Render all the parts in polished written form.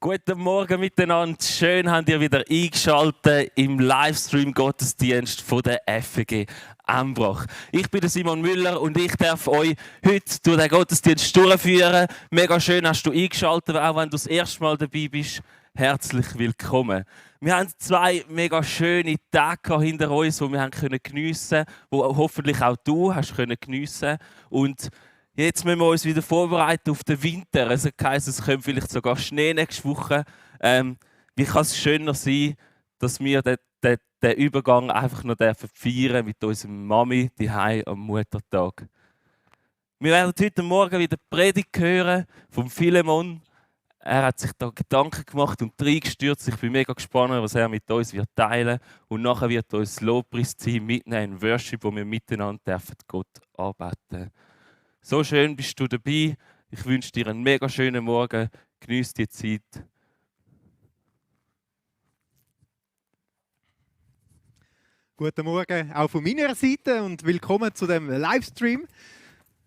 Guten Morgen miteinander. Schön, habt ihr wieder eingeschaltet im Livestream-Gottesdienst von der FG Embrach. Ich bin der Simon Müller und ich darf euch heute durch den Gottesdienst durchführen. Mega schön, hast du eingeschaltet, auch wenn du das erste Mal dabei bist. Herzlich willkommen. Wir haben 2 mega schöne Tage hinter uns, die wir geniessen konnten, die hoffentlich auch du hast geniessen. Und jetzt müssen wir uns wieder vorbereiten auf den Winter. Also heisst, es kommt vielleicht sogar Schnee nächste Woche. Wie kann es schöner sein, dass wir den Übergang einfach noch feiern mit unserer Mami daheim am Muttertag. Wir werden heute Morgen wieder die Predigt hören vom Philemon. Er hat sich da Gedanken gemacht und reingestürzt. Ich bin mega gespannt, was er mit uns wird teilen. Und nachher wird uns das Lobpreisteam mitnehmen in Worship, wo wir miteinander Gott anbeten dürfen. So schön bist du dabei. Ich wünsche dir einen mega schönen Morgen. Genieß die Zeit. Guten Morgen auch von meiner Seite und willkommen zu dem Livestream.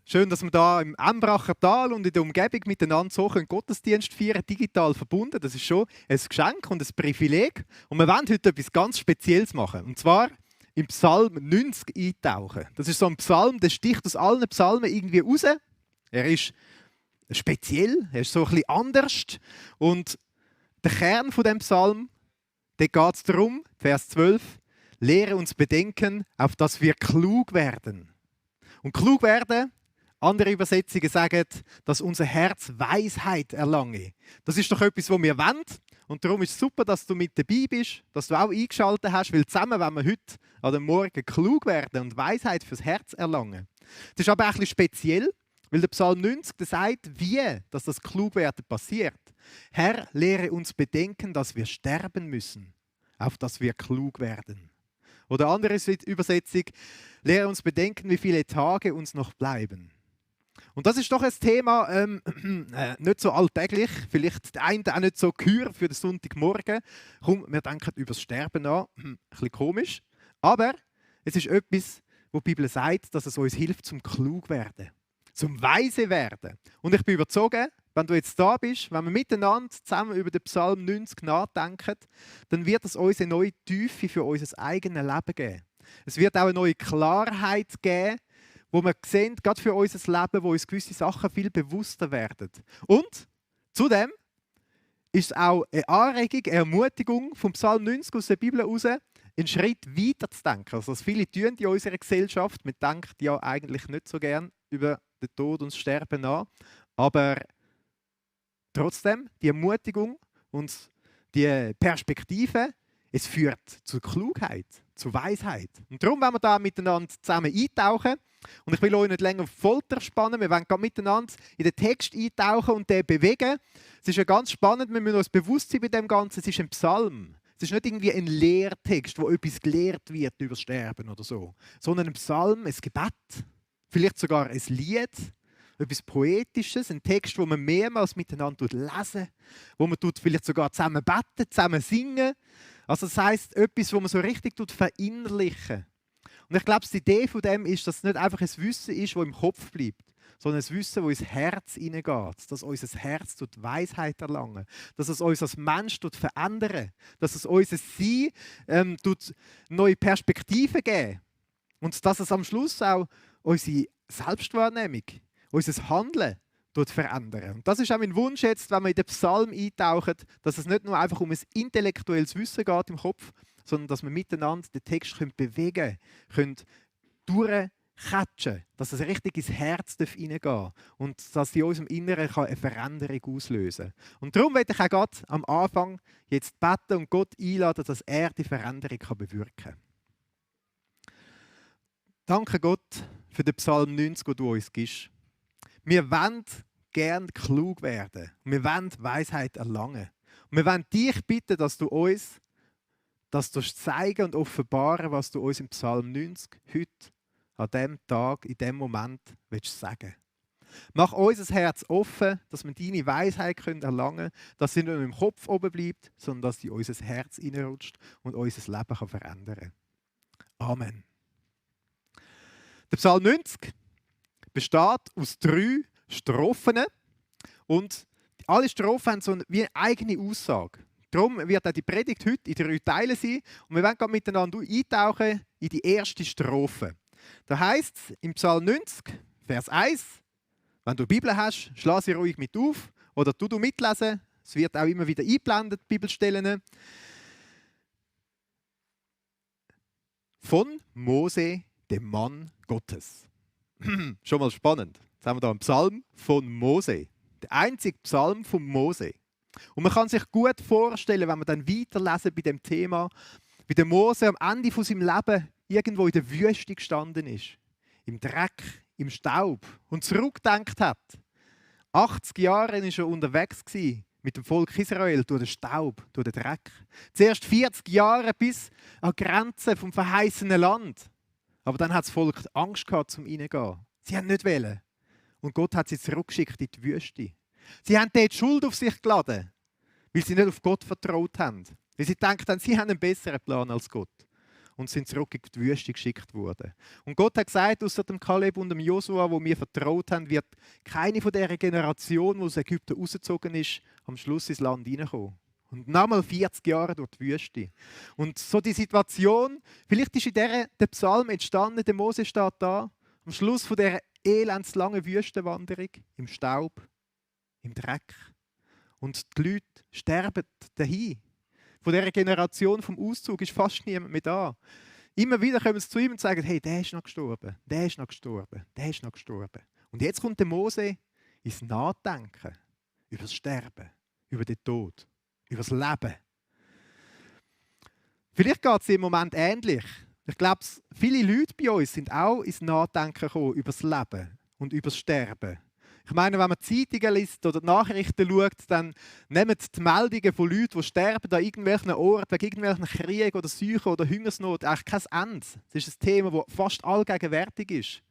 Schön, dass wir hier im Embracher Tal und in der Umgebung miteinander so Gottesdienst feiern, digital verbunden. Das ist schon ein Geschenk und ein Privileg. Und wir wollen heute etwas ganz Spezielles machen. Und zwar im Psalm 90 eintauchen. Das ist so ein Psalm, der sticht aus allen Psalmen irgendwie raus. Er ist speziell, er ist so ein bisschen anders. Und der Kern von dem Psalm, da geht es darum, Vers 12, lehre uns bedenken, auf dass wir klug werden. Und klug werden, andere Übersetzungen sagen, dass unser Herz Weisheit erlange. Das ist doch etwas, was wir wollen. Und darum ist es super, dass du mit dabei bist, dass du auch eingeschaltet hast, weil zusammen wollen wir heute an dem Morgen klug werden und Weisheit fürs Herz erlangen. Das ist aber auch ein bisschen speziell, weil der Psalm 90 der sagt, wie dass das Klugwerden passiert. Herr, lehre uns bedenken, dass wir sterben müssen, auf dass wir klug werden. Oder andere Übersetzung, lehre uns bedenken, wie viele Tage uns noch bleiben. Und das ist doch ein Thema, nicht so alltäglich, vielleicht der eine auch nicht so gehör für den Sonntagmorgen. Komm, wir denken über das Sterben an, ein bisschen komisch. Aber es ist etwas, wo die Bibel sagt, dass es uns hilft zum klug werden, zum weise werden. Und ich bin überzeugt, wenn du jetzt da bist, wenn wir miteinander zusammen über den Psalm 90 nachdenken, dann wird es uns eine neue Tiefe für unser eigenes Leben geben. Es wird auch eine neue Klarheit geben, wo wir sehen, gerade für unser Leben, wo uns gewisse Sachen viel bewusster werden. Und zudem ist es auch eine Anregung, eine Ermutigung vom Psalm 90 aus der Bibel heraus, einen Schritt weiter zu denken. Also, was viele tun in unserer Gesellschaft, man denkt ja eigentlich nicht so gern über den Tod und das Sterben nach, aber trotzdem, die Ermutigung und die Perspektive, es führt zur Klugheit, zur Weisheit. Und darum wollen wir da miteinander zusammen eintauchen. Und ich will euch nicht länger auf Folter spannen. Wir wollen miteinander in den Text eintauchen und den bewegen. Es ist ja ganz spannend, wir müssen uns bewusst sein bei dem Ganzen. Es ist ein Psalm. Es ist nicht irgendwie ein Lehrtext, wo etwas gelehrt wird über das Sterben oder so. Sondern ein Psalm, ein Gebet, vielleicht sogar ein Lied. Etwas Poetisches, ein Text, wo man mehrmals miteinander lesen, wo man vielleicht sogar zusammen beten, zusammen singen. Also das heisst, etwas, wo man so richtig verinnerlichen. Und ich glaube, die Idee von dem ist, dass es nicht einfach ein Wissen ist, das im Kopf bleibt, sondern ein Wissen, das ins Herz hineingeht, dass unser Herz Weisheit erlangen, dass es uns als Mensch verändern, dass es unser Sein neue Perspektiven geben und dass es am Schluss auch unsere Selbstwahrnehmung, unser Handeln verändern. Und das ist auch mein Wunsch jetzt, wenn wir in den Psalm eintauchen, dass es nicht nur einfach um ein intellektuelles Wissen geht im Kopf, sondern dass wir miteinander den Text bewegen können, durchcatchen, dass es richtig ins Herz hineingehen darf und dass in unserem Inneren eine Veränderung auslösen kann. Und darum möchte ich auch Gott am Anfang jetzt beten und Gott einladen, dass er die Veränderung bewirken kann. Danke Gott für den Psalm 90, den du uns gibst. Wir wollen gerne klug werden. Wir wollen Weisheit erlangen. Und wir wollen dich bitten, dass du uns das zeigen und offenbaren, was du uns im Psalm 90 heute, an diesem Tag, in diesem Moment sagen willst. Mach unser Herz offen, dass wir deine Weisheit erlangen können, dass sie nicht nur im Kopf oben bleibt, sondern dass sie in unser Herz hineinrutscht und unser Leben verändern kann. Amen. Der Psalm 90 besteht aus 3 Strophen und Alle Strophen haben so wie eine eigene Aussage. Darum wird auch die Predigt heute in 3 Teilen sein. Und wir werden gerade miteinander eintauchen in die erste Strophe. Da heißt es im Psalm 90, Vers 1, wenn du die Bibel hast, schlag sie ruhig mit auf oder du mitlesen. Es wird auch immer wieder eingeblendet, die Bibelstellen. Von Mose, dem Mann Gottes. Schon mal spannend. Jetzt haben wir hier einen Psalm von Mose. Der einzige Psalm von Mose. Und man kann sich gut vorstellen, wenn wir dann weiterlesen bei dem Thema, wie der Mose am Ende von seinem Leben irgendwo in der Wüste gestanden ist. Im Dreck, im Staub und zurückgedacht hat. 80 Jahre war er unterwegs mit dem Volk Israel durch den Staub, durch den Dreck. Zuerst 40 Jahre bis an die Grenze vom verheißenen Land. Aber dann hat das Volk Angst gehabt, zum Reingehen. Sie haben nicht wollen. Und Gott hat sie zurückgeschickt in die Wüste. Sie haben dort die Schuld auf sich geladen, weil sie nicht auf Gott vertraut haben. Weil sie gedacht haben, sie haben einen besseren Plan als Gott. Und sind zurück in die Wüste geschickt worden. Und Gott hat gesagt, außer dem Kaleb und dem Josua, wo wir vertraut haben, wird keine von dieser Generation, die aus Ägypten rausgezogen ist, am Schluss ins Land hineinkommen. Und nochmal 40 Jahre durch die Wüste. Und so die Situation, vielleicht ist in der Psalm entstanden, der Mose steht da, am Schluss von dieser elendslangen Wüstenwanderung, im Staub, im Dreck. Und die Leute sterben dahin. Von dieser Generation vom Auszug ist fast niemand mehr da. Immer wieder kommen sie zu ihm und sagen, hey, der ist noch gestorben, der ist noch gestorben, der ist noch gestorben. Und jetzt kommt der Mose ins Nachdenken über das Sterben, über den Tod, über das Leben. Vielleicht geht es im Moment ähnlich. Ich glaube, viele Leute bei uns sind auch ins Nachdenken gekommen über das Leben und über das Sterben. Ich meine, wenn man Zeitungen liest oder die Nachrichten schaut, dann nehmen die Meldungen von Leuten, die sterben an irgendwelchen Orten, wegen irgendwelchen Kriegen oder Seuchen oder Hungersnot, eigentlich kein Ende. Das ist ein Thema, das fast allgegenwärtig ist.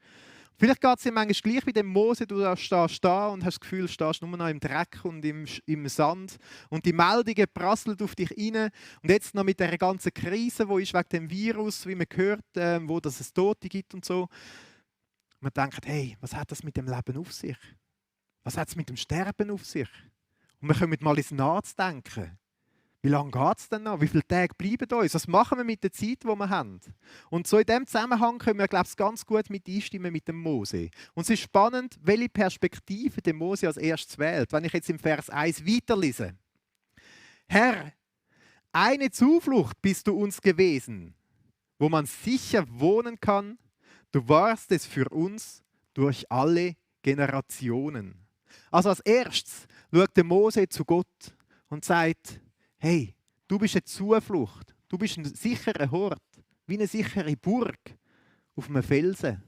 Vielleicht geht es dir manchmal gleich wie dem Mose, du stehst da und hast das Gefühl, du stehst nur noch im Dreck und im Sand. Und die Meldungen prasseln auf dich rein. Und jetzt noch mit der ganzen Krise, die ist wegen dem Virus, wie man hört, wo es Tote gibt und so. Man denkt, hey, was hat das mit dem Leben auf sich? Was hat es mit dem Sterben auf sich? Und wir kommen mal ins Nachdenken. Wie lange geht es denn noch? Wie viele Tage bleiben uns? Was machen wir mit der Zeit, die wir haben? Und so in diesem Zusammenhang können wir, glaube ich, ganz gut mit einstimmen mit dem Mose. Und es ist spannend, welche Perspektive der Mose als erstes wählt. Wenn ich jetzt im Vers 1 weiterlese. Herr, eine Zuflucht bist du uns gewesen, wo man sicher wohnen kann. Du warst es für uns durch alle Generationen. Also als erstes schaut der Mose zu Gott und sagt, hey, du bist eine Zuflucht, du bist ein sicherer Hort, wie eine sichere Burg auf einem Felsen.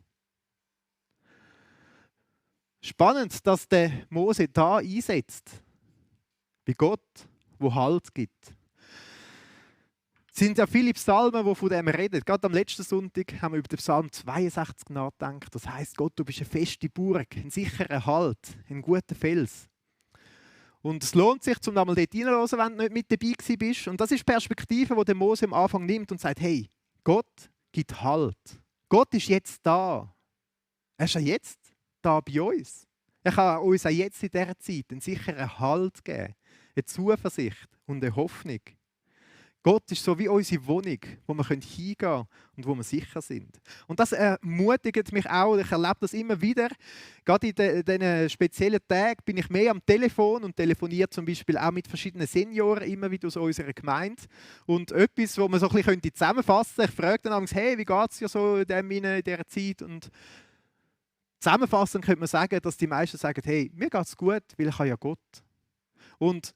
Spannend, dass der Mose da einsetzt, bei Gott, wo Halt gibt. Es sind ja viele Psalmen, die von dem reden. Gerade am letzten Sonntag haben wir über den Psalm 62 nachgedacht. Das heisst, Gott, du bist eine feste Burg, ein sicherer Halt, ein guter Fels. Und es lohnt sich, um einmal dort reinzuhören, wenn du nicht mit dabei bist. Und das ist die Perspektive, die der Mose am Anfang nimmt und sagt, hey, Gott gibt Halt. Gott ist jetzt da. Er ist ja jetzt da bei uns. Er kann uns auch jetzt in dieser Zeit einen sicheren Halt geben, eine Zuversicht und eine Hoffnung. Gott ist so wie unsere Wohnung, wo wir hingehen können und wo wir sicher sind. Und das ermutigt mich auch. Ich erlebe das immer wieder. Gerade in diesen speziellen Tagen bin ich mehr am Telefon und telefoniere zum Beispiel auch mit verschiedenen Senioren, immer wieder aus unserer Gemeinde. Und etwas, wo man so ein bisschen zusammenfassen könnte. Ich frage dann abends, hey, wie geht es dir so in dieser Zeit? Und zusammenfassend könnte man sagen, dass die meisten sagen, hey, mir geht es gut, weil ich habe ja Gott. Und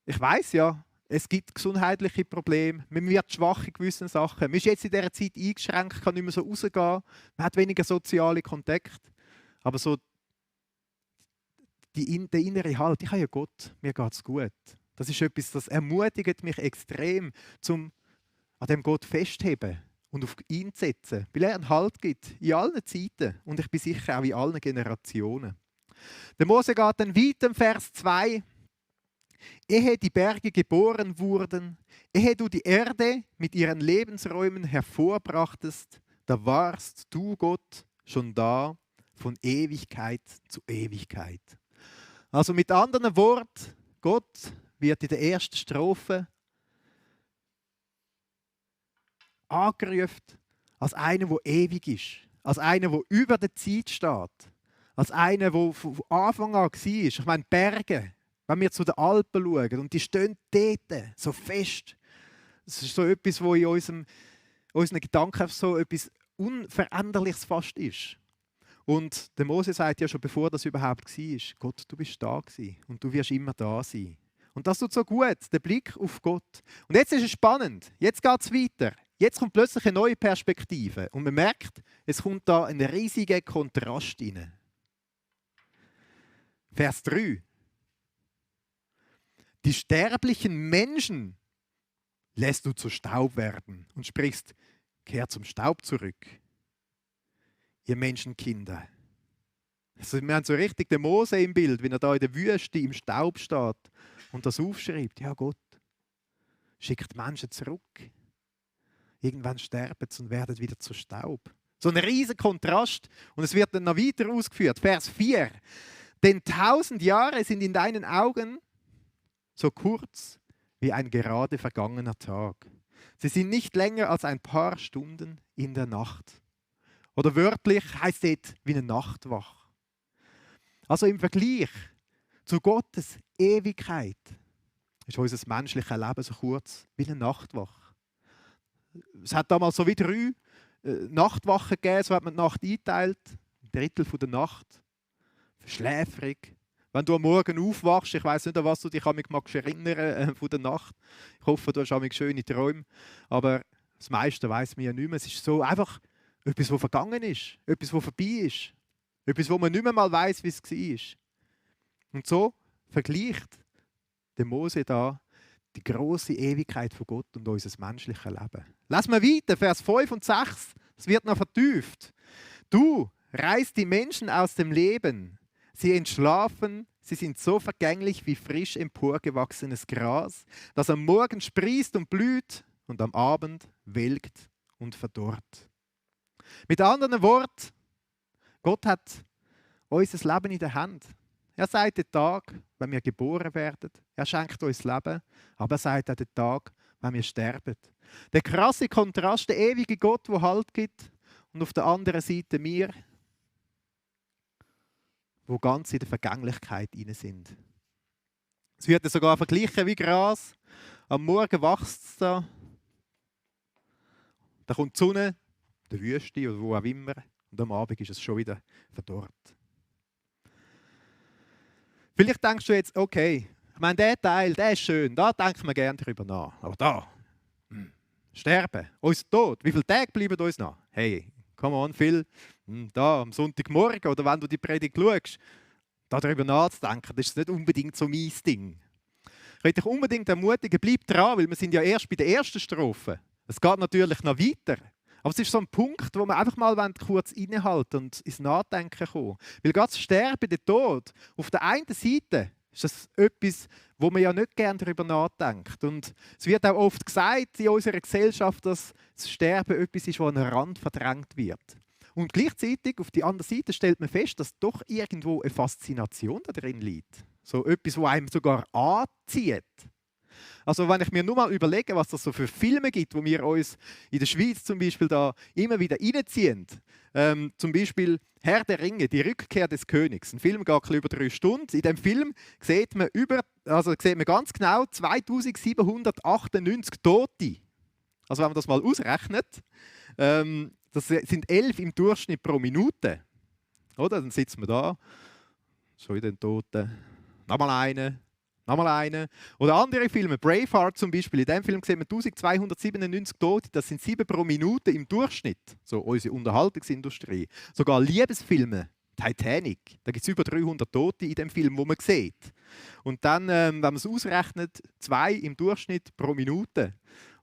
ich weiss ja, es gibt gesundheitliche Probleme, man wird schwach in gewissen Sachen. Man ist jetzt in dieser Zeit eingeschränkt, kann nicht mehr so rausgehen, man hat weniger soziale Kontakte. Aber so der innere Halt, ich habe ja Gott, mir geht es gut. Das ist etwas, das ermutigt mich extrem, an dem Gott festzuheben und auf ihn zu setzen. Weil er einen Halt gibt, in allen Zeiten und ich bin sicher auch in allen Generationen. Der Mose geht dann weiter im Vers 2. Ehe die Berge geboren wurden, ehe du die Erde mit ihren Lebensräumen hervorbrachtest, da warst du, Gott, schon da von Ewigkeit zu Ewigkeit. Also mit anderen Worten, Gott wird in der ersten Strophe angerufen als einer, der ewig ist. Als einer, der über der Zeit steht. Als einer, der von Anfang an war. Ich meine, Berge, wenn wir zu den Alpen schauen, und die stehen dort so fest. Das ist so etwas, was in unseren Gedanken so etwas Unveränderliches fast ist. Und der Mose sagt ja schon, bevor das überhaupt war, Gott, du bist da gewesen und du wirst immer da sein. Und das tut so gut, der Blick auf Gott. Und jetzt ist es spannend, jetzt geht es weiter. Jetzt kommt plötzlich eine neue Perspektive und man merkt, es kommt da ein riesiger Kontrast rein. Vers 3. Die sterblichen Menschen lässt du zu Staub werden und sprichst, kehr zum Staub zurück, ihr Menschenkinder. Also wir haben so richtig den Mose im Bild, wenn er da in der Wüste im Staub steht und das aufschreibt. Ja, Gott schickt Menschen zurück. Irgendwann sterben sie und werden wieder zu Staub. So ein riesiger Kontrast. Und es wird dann noch weiter ausgeführt. Vers 4. Denn 1000 Jahre sind in deinen Augen so kurz wie ein gerade vergangener Tag. Sie sind nicht länger als ein paar Stunden in der Nacht. Oder wörtlich heißt es wie eine Nachtwach. Also im Vergleich zu Gottes Ewigkeit ist unser menschliches Leben so kurz wie eine Nachtwache. Es hat damals so wie 3 Nachtwachen gegeben, so hat man die Nacht eingeteilt. Ein Drittel von der Nacht. Verschläfrig. Wenn du am Morgen aufwachst, ich weiss nicht, an was du dich erinnern von der Nacht. Ich hoffe, du hast schöne Träume. Aber das meiste weiss man ja nicht mehr. Es ist so einfach etwas, was vergangen ist. Etwas, was vorbei ist. Etwas, wo man nicht mehr mal weiss, wie es war. Und so vergleicht der Mose da die grosse Ewigkeit von Gott und unser menschliches Leben. Lass mal weiter, Vers 5 und 6. Es wird noch vertieft. Du reißt die Menschen aus dem Leben. Sie entschlafen, sie sind so vergänglich wie frisch emporgewachsenes Gras, das am Morgen sprießt und blüht und am Abend welkt und verdorrt. Mit anderen Worten, Gott hat unser Leben in der Hand. Er sagt den Tag, wenn wir geboren werden. Er schenkt uns Leben, aber er sagt auch den Tag, wenn wir sterben. Der krasse Kontrast, der ewige Gott, der Halt gibt, und auf der anderen Seite wir, wo ganz in der Vergänglichkeit hinein sind. Es wird sogar verglichen wie Gras. Am Morgen wächst es da. Da kommt die Sonne, der Wüste oder wo auch immer. Und am Abend ist es schon wieder verdorrt. Vielleicht denkst du jetzt, okay, ich meine, der Teil, der ist schön, da denkt man gerne darüber nach. Aber da, sterben, unser Tod, wie viele Tage bleiben uns noch? Hey, come on, Phil, da am Sonntagmorgen oder wenn du die Predigt schaust, darüber nachzudenken, das ist nicht unbedingt so mein Ding. Ich möchte dich unbedingt ermutigen, bleib dran, weil wir sind ja erst bei der ersten Strophe. Es geht natürlich noch weiter. Aber es ist so ein Punkt, wo wir einfach mal kurz innehalten und ins Nachdenken kommen. Weil gerade das Sterben, der Tod, auf der einen Seite ist das etwas, wo man ja nicht gerne darüber nachdenkt. Und es wird auch oft gesagt in unserer Gesellschaft, dass das Sterben etwas ist, das an den Rand verdrängt wird. Und gleichzeitig, auf die andere Seite, stellt man fest, dass doch irgendwo eine Faszination da drin liegt. So etwas, das einem sogar anzieht. Also wenn ich mir nur mal überlege, was das so für Filme gibt, wo wir uns in der Schweiz zum Beispiel da immer wieder reinziehen. Zum Beispiel Herr der Ringe, die Rückkehr des Königs. Ein Film geht über 3 Stunden. In dem Film sieht man ganz genau 2798 Tote. Also wenn man das mal ausrechnet, das sind 11 im Durchschnitt pro Minute. Oder? Dann sitzt man da, so in den Toten, nochmal eine. Nochmal eine. Oder andere Filme, Braveheart zum Beispiel. In diesem Film sieht man 1297 Tote, das sind 7 pro Minute im Durchschnitt. So unsere Unterhaltungsindustrie. Sogar Liebesfilme, Titanic, da gibt es über 300 Tote in dem Film, wo man sieht. Und dann, wenn man es ausrechnet, 2 im Durchschnitt pro Minute.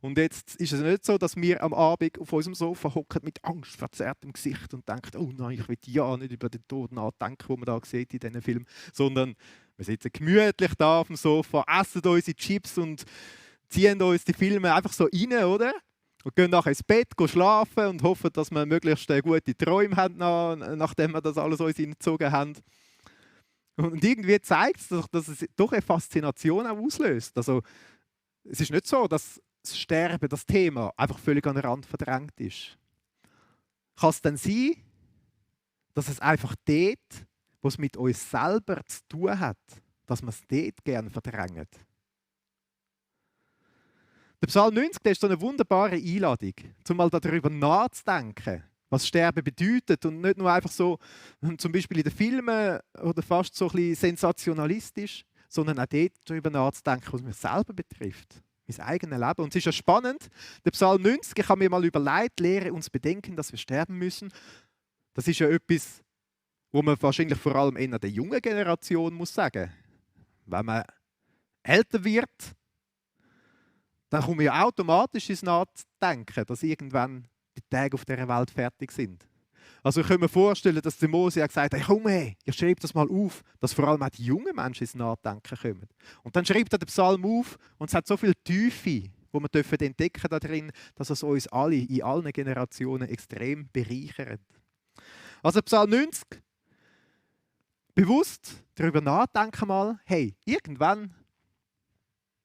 Und jetzt ist es nicht so, dass wir am Abend auf unserem Sofa hocken mit angstverzerrtem Gesicht und denken, oh nein, ich will ja nicht über den Tod nachdenken, den man da sieht in diesen Film, sondern wir sitzen gemütlich da auf dem Sofa, essen unsere Chips und ziehen uns die Filme einfach so rein, oder? Und gehen nachher ins Bett, gehen schlafen und hoffen, dass wir möglichst gute Träume haben, nachdem wir das alles uns hineingezogen haben. Und irgendwie zeigt es doch, dass es doch eine Faszination auch auslöst. Also, es ist nicht so, dass das Sterben, das Thema, einfach völlig an den Rand verdrängt ist. Kann es denn sein, dass es einfach dort, wo es mit uns selber zu tun hat, dass man es dort gerne verdrängt? Der Psalm 90 der ist so eine wunderbare Einladung, um mal darüber nachzudenken, was Sterben bedeutet und nicht nur einfach so, zum Beispiel in den Filmen oder fast so ein bisschen sensationalistisch, sondern auch dort darüber nachzudenken, was mich selber betrifft, mein eigenes Leben. Und es ist ja spannend, der Psalm 90, ich habe mir mal überlegt, lehre uns bedenken, dass wir sterben müssen. Das ist ja etwas, wo man wahrscheinlich vor allem eher der jungen Generation muss sagen. Wenn man älter wird, dann kommt man ja automatisch ins Nachdenken, dass irgendwann die Tage auf dieser Welt fertig sind. Also ich kann mir vorstellen, dass der Mose gesagt hat, hey, komm her, ihr schreibt das mal auf, dass vor allem auch die jungen Menschen ins Nachdenken kommen. Und dann schreibt er den Psalm auf und es hat so viel Tiefe, wo wir entdecken da drin, dass es uns alle, in allen Generationen extrem bereichert. Also Psalm 90, bewusst darüber nachdenken mal, hey, irgendwann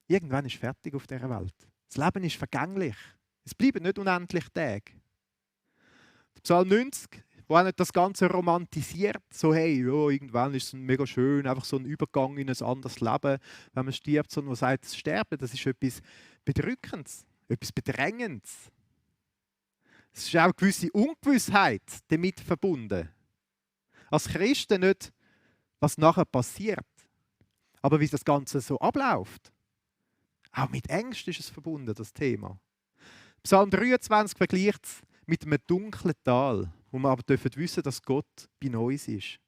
ist fertig auf dieser Welt. Das Leben ist vergänglich. Es bleiben nicht unendlich Tage. Der Psalm 90, wo auch nicht das Ganze romantisiert, so hey, ja, irgendwann ist es mega schön, einfach so ein Übergang in ein anderes Leben, wenn man stirbt, sondern man sagt, das Sterben, das ist etwas Bedrückendes, etwas Bedrängendes. Es ist auch eine gewisse Ungewissheit damit verbunden. Als Christen nicht, was nachher passiert, aber wie das Ganze so abläuft. Auch mit Ängsten ist es verbunden, das Thema. Psalm 23 vergleicht es mit einem dunklen Tal, wo wir aber wissen dürfen, dass Gott bei uns ist.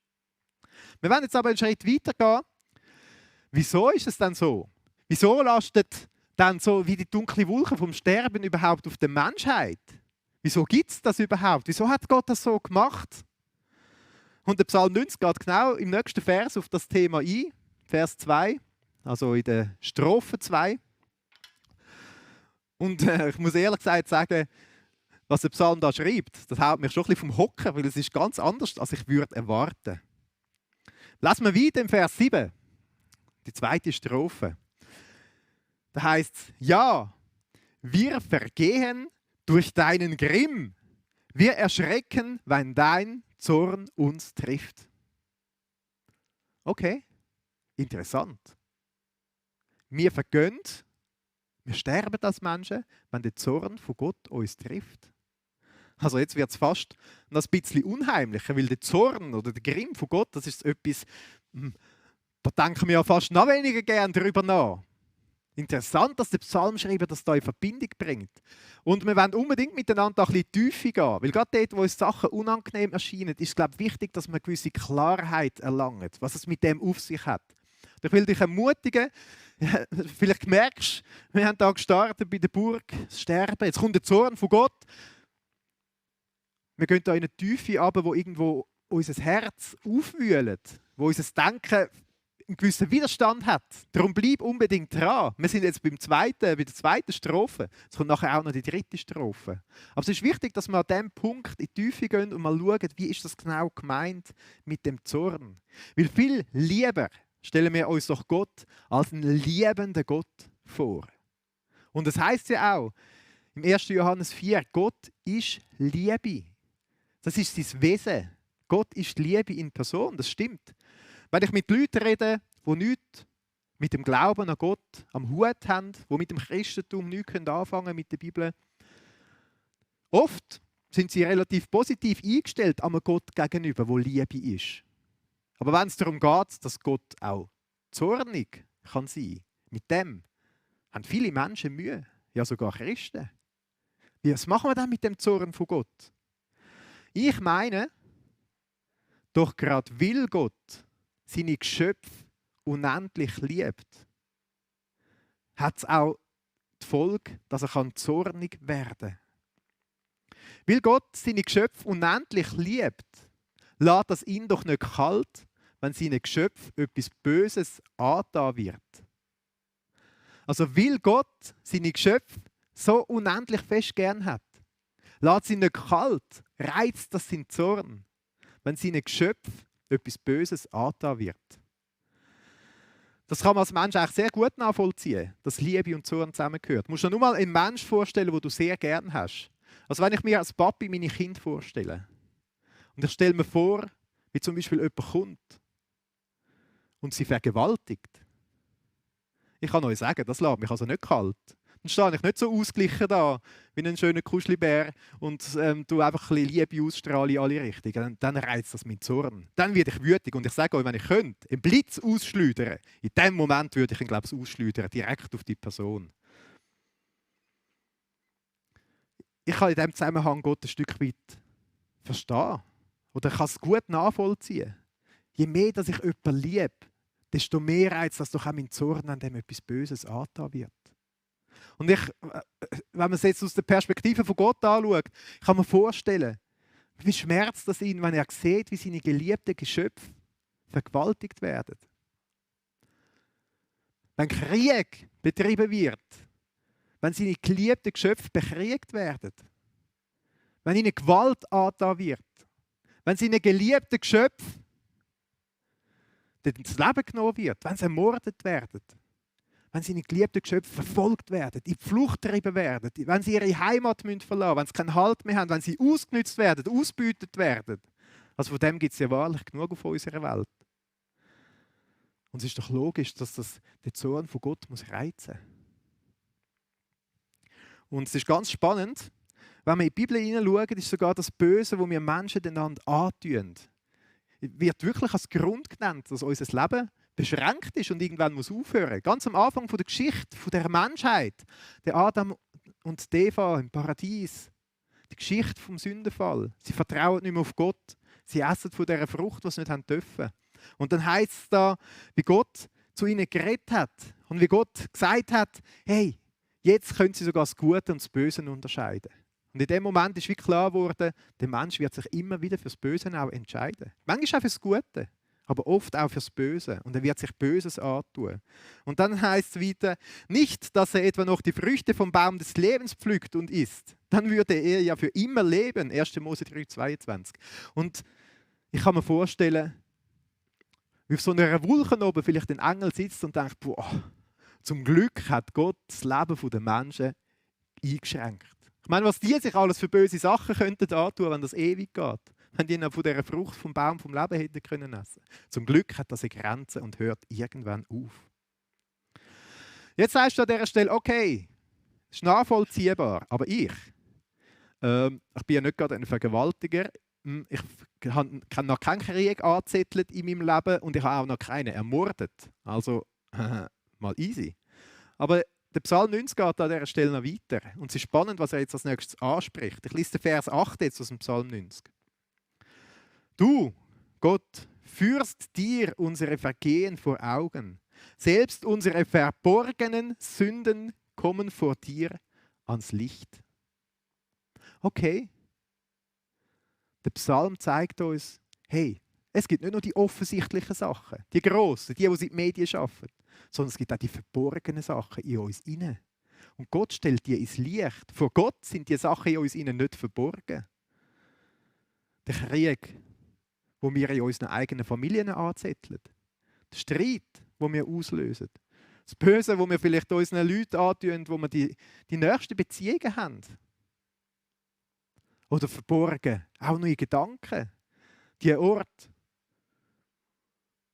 Wir werden jetzt aber einen Schritt weitergehen. Wieso ist es denn so? Wieso lastet dann so wie die dunkle Wolke vom Sterben überhaupt auf der Menschheit? Wieso gibt es das überhaupt? Wieso hat Gott das so gemacht? Und der Psalm 90 geht genau im nächsten Vers auf das Thema ein. Vers 2, also in der Strophe 2. Und ich muss ehrlich gesagt sagen, was der Psalm da schreibt, das haut mich schon ein bisschen vom Hocker, weil es ist ganz anders, als ich würde erwarten. Lassen wir weiter im Vers 7, die zweite Strophe. Da heißt es, ja, wir vergehen durch deinen Grimm, wir erschrecken, wenn dein Zorn uns trifft. Okay, interessant. Wir vergehen, wir sterben als Menschen, wenn der Zorn von Gott uns trifft. Also jetzt wird es fast noch ein bisschen unheimlicher, weil der Zorn oder der Grimm von Gott, das ist etwas, da denken wir ja fast noch weniger gern darüber nach. Interessant, dass der Psalmschreiber das da in Verbindung bringt. Und wir wollen unbedingt miteinander ein bisschen tiefer gehen, weil gerade dort, wo uns Sachen unangenehm erscheinen, ist es, glaube ich, wichtig, dass man eine gewisse Klarheit erlangt, was es mit dem auf sich hat. Ich will dich ermutigen, vielleicht merkst du, wir haben da gestartet bei der Burg, das Sterben, jetzt kommt der Zorn von Gott. Wir gehen da in eine Tiefe runter, wo irgendwo unser Herz aufwühlt, wo unser Denken einen gewissen Widerstand hat. Darum bleib unbedingt dran. Wir sind jetzt bei der zweiten Strophe. Es kommt nachher auch noch die dritte Strophe. Aber es ist wichtig, dass wir an diesem Punkt in die Tiefe gehen und mal schauen, wie ist das genau gemeint mit dem Zorn. Weil viel lieber stellen wir uns doch Gott als einen liebenden Gott vor. Und das heißt ja auch im 1. Johannes 4, Gott ist Liebe. Das ist sein Wesen. Gott ist Liebe in Person, das stimmt. Wenn ich mit Leuten rede, die nichts mit dem Glauben an Gott am Hut haben, die mit dem Christentum nichts anfangen können mit der Bibel, oft sind sie relativ positiv eingestellt einem Gott gegenüber, der Liebe ist. Aber wenn es darum geht, dass Gott auch zornig kann sein, mit dem haben viele Menschen Mühe, ja sogar Christen. Was machen wir dann mit dem Zorn von Gott? Ich meine, doch gerade weil Gott seine Geschöpfe unendlich liebt, hat es auch die Folge, dass er zornig werden kann. Weil Gott seine Geschöpfe unendlich liebt, lässt das ihn doch nicht kalt, wenn seinen Geschöpfen etwas Böses angetan wird. Also weil Gott seine Geschöpfe so unendlich fest gern hat, lässt sie nicht kalt, reizt das seinen Zorn, wenn seinen Geschöpfen etwas Böses angetan wird. Das kann man als Mensch eigentlich sehr gut nachvollziehen, dass Liebe und Zorn zusammengehört. Du musst dir nur mal einen Menschen vorstellen, den du sehr gern hast. Also wenn ich mir als Papi meine Kinder vorstelle und ich stelle mir vor, wie zum Beispiel jemand kommt und sie vergewaltigt. Ich kann euch sagen, das lässt mich also nicht kalt. Dann stehe ich nicht so ausgeglichen da, wie ein schöner Kuschelbär und du einfach ein bisschen Liebe ausstrahlen in alle Richtungen. Dann reizt das meinen Zorn. Dann werde ich wütig und ich sage euch, wenn ich könnte, einen Blitz ausschleudern, in dem Moment würde ich ihn, glaube ich, ausschleudern, direkt auf die Person. Ich kann in diesem Zusammenhang Gott ein Stück weit verstehen. Oder ich kann es gut nachvollziehen. Je mehr, dass ich jemanden liebe, desto mehr reizt das doch auch mein Zorn, an dem etwas Böses angetan wird. Und wenn man es jetzt aus der Perspektive von Gott anschaut, kann man vorstellen, wie schmerzt das ihn, wenn er sieht, wie seine geliebten Geschöpfe vergewaltigt werden. Wenn Krieg betrieben wird, wenn seine geliebten Geschöpfe bekriegt werden, wenn ihnen Gewalt angetan wird, wenn seine geliebten Geschöpfe das Leben genommen wird, wenn sie ermordet werden, wenn seine geliebten Geschöpfe verfolgt werden, in die Flucht getrieben werden, wenn sie ihre Heimat verlassen müssen, wenn sie keinen Halt mehr haben, wenn sie ausgenutzt werden, ausgebeutet werden. Also von dem gibt es ja wahrlich genug auf unserer Welt. Und es ist doch logisch, dass das den Zorn von Gott muss reizen muss. Und es ist ganz spannend, wenn wir in die Bibel hineinschauen, ist sogar das Böse, das wir Menschen einander antun, wird wirklich als Grund genannt, dass unser Leben beschränkt ist und irgendwann muss aufhören. Ganz am Anfang der Geschichte der Menschheit, der Adam und Eva im Paradies, die Geschichte vom Sündenfall. Sie vertrauen nicht mehr auf Gott. Sie essen von dieser Frucht, die sie nicht haben dürfen. Und dann heißt es da, wie Gott zu ihnen geredet hat und wie Gott gesagt hat, hey, jetzt können sie sogar das Gute und das Böse unterscheiden. Und in dem Moment ist wie klar geworden, der Mensch wird sich immer wieder fürs Böse auch entscheiden. Manchmal auch fürs Gute, aber oft auch fürs Böse. Und er wird sich Böses antun. Und dann heißt es weiter, nicht, dass er etwa noch die Früchte vom Baum des Lebens pflückt und isst. Dann würde er ja für immer leben. 1. Mose 3,22. Und ich kann mir vorstellen, wie auf so einer Wolke oben vielleicht ein Engel sitzt und denkt, boah, zum Glück hat Gott das Leben der Menschen eingeschränkt. Ich meine, was die sich alles für böse Sachen könnten antun, wenn das ewig geht. Wenn die von dieser Frucht vom Baum vom Leben hätten können essen. Zum Glück hat das eine Grenze und hört irgendwann auf. Jetzt sagst du an dieser Stelle, okay, ist nachvollziehbar, aber ich bin ja nicht gerade ein Vergewaltiger. Ich habe noch keinen Krieg angezettelt in meinem Leben und ich habe auch noch keinen ermordet. Also, mal easy. Aber der Psalm 90 geht an dieser Stelle noch weiter. Und es ist spannend, was er jetzt als nächstes anspricht. Ich lese den Vers 8 jetzt aus dem Psalm 90. Du, Gott, führst dir unsere Vergehen vor Augen. Selbst unsere verborgenen Sünden kommen vor dir ans Licht. Okay. Der Psalm zeigt uns, hey, es gibt nicht nur die offensichtlichen Sachen, die grossen, die in den Medien arbeiten, sondern es gibt auch die verborgenen Sachen in uns inne. Und Gott stellt die ins Licht. Vor Gott sind die Sachen in uns innen nicht verborgen. Der Krieg, wo wir in unseren eigenen Familien anzetteln. Der Streit, wo wir auslösen. Das Böse, wo wir vielleicht unseren Leuten antun, wo wir die nächsten Beziehungen haben. Oder verborgen, auch noch in Gedanken. Die Ort,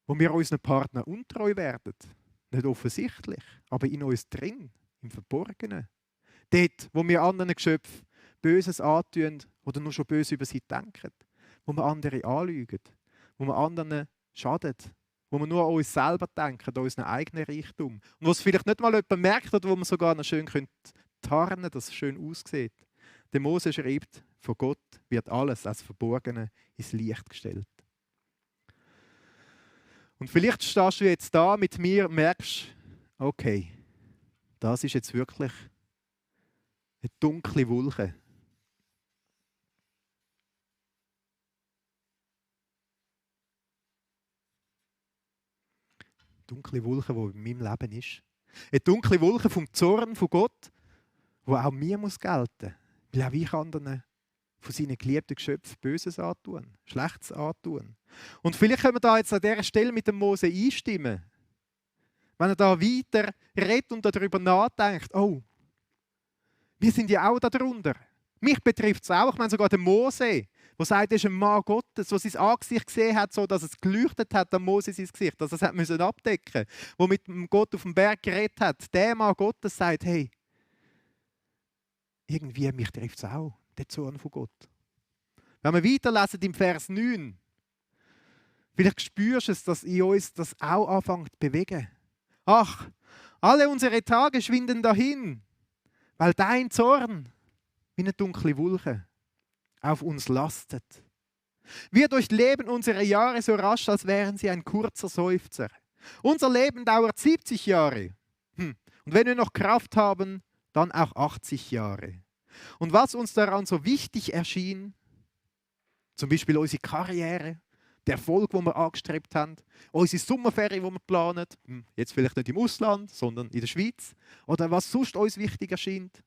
wo wir unseren Partner untreu werden. Nicht offensichtlich, aber in uns drin, im Verborgenen. Dort, wo wir anderen Geschöpfen Böses antun oder nur schon böse über sie denken. Wo wir andere anlügen. Wo wir anderen schaden. Wo wir nur an uns selber denken, an unseren eigenen Reichtum. Und wo es vielleicht nicht mal jemand merkt oder wo man sogar noch schön tarnen könnte, dass es schön aussieht. Der Mose schreibt, von Gott wird alles als Verborgene ins Licht gestellt. Und vielleicht stehst du jetzt da mit mir und merkst, okay, das ist jetzt wirklich eine dunkle Wolke. Dunkle Wolke, die in meinem Leben ist. Eine dunkle Wolke vom Zorn von Gott, die auch mir muss gelten. Weil auch ich anderen von seinen geliebten Geschöpfen Böses antun, Schlechtes antun. Und vielleicht können wir da jetzt an dieser Stelle mit dem Mose einstimmen. wenn er da weiter redet und darüber nachdenkt, oh, wir sind ja auch darunter. Mich betrifft es auch. Ich meine sogar den Mose, der sagt, er ist ein Mann Gottes, der sein Angesicht gesehen hat, so dass es geleuchtet hat an Mose sein Gesicht, dass er es hat abdecken musste, der mit Gott auf dem Berg geredet hat. Der Mann Gottes sagt, hey, irgendwie mich trifft es auch, der Zorn von Gott. Wenn wir weiterlesen im Vers 9, vielleicht spürst du es, dass in uns das auch anfängt zu bewegen. Ach, alle unsere Tage schwinden dahin, weil dein Zorn wie eine dunkle Wolke auf uns lastet. Wir durchleben unsere Jahre so rasch, als wären sie ein kurzer Seufzer. Unser Leben dauert 70 Jahre. Und wenn wir noch Kraft haben, dann auch 80 Jahre. Und was uns daran so wichtig erschien, zum Beispiel unsere Karriere, der Erfolg, den wir angestrebt haben, unsere Sommerferien, die wir planen, jetzt vielleicht nicht im Ausland, sondern in der Schweiz, oder was sonst uns wichtig erscheint,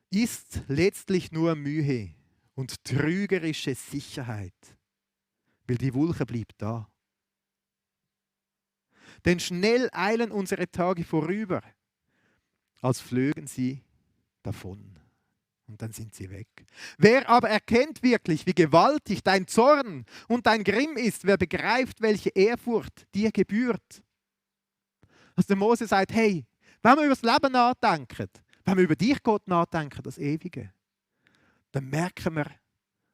ist letztlich nur Mühe und trügerische Sicherheit, weil die Wolke bleibt da. Denn schnell eilen unsere Tage vorüber, als flögen sie davon. Und dann sind sie weg. Wer aber erkennt wirklich, wie gewaltig dein Zorn und dein Grimm ist, wer begreift, welche Ehrfurcht dir gebührt. Also der Mose sagt, hey, wenn wir über das Leben nachdenken, wenn wir über dich, Gott, nachdenken, das Ewige, dann merken wir,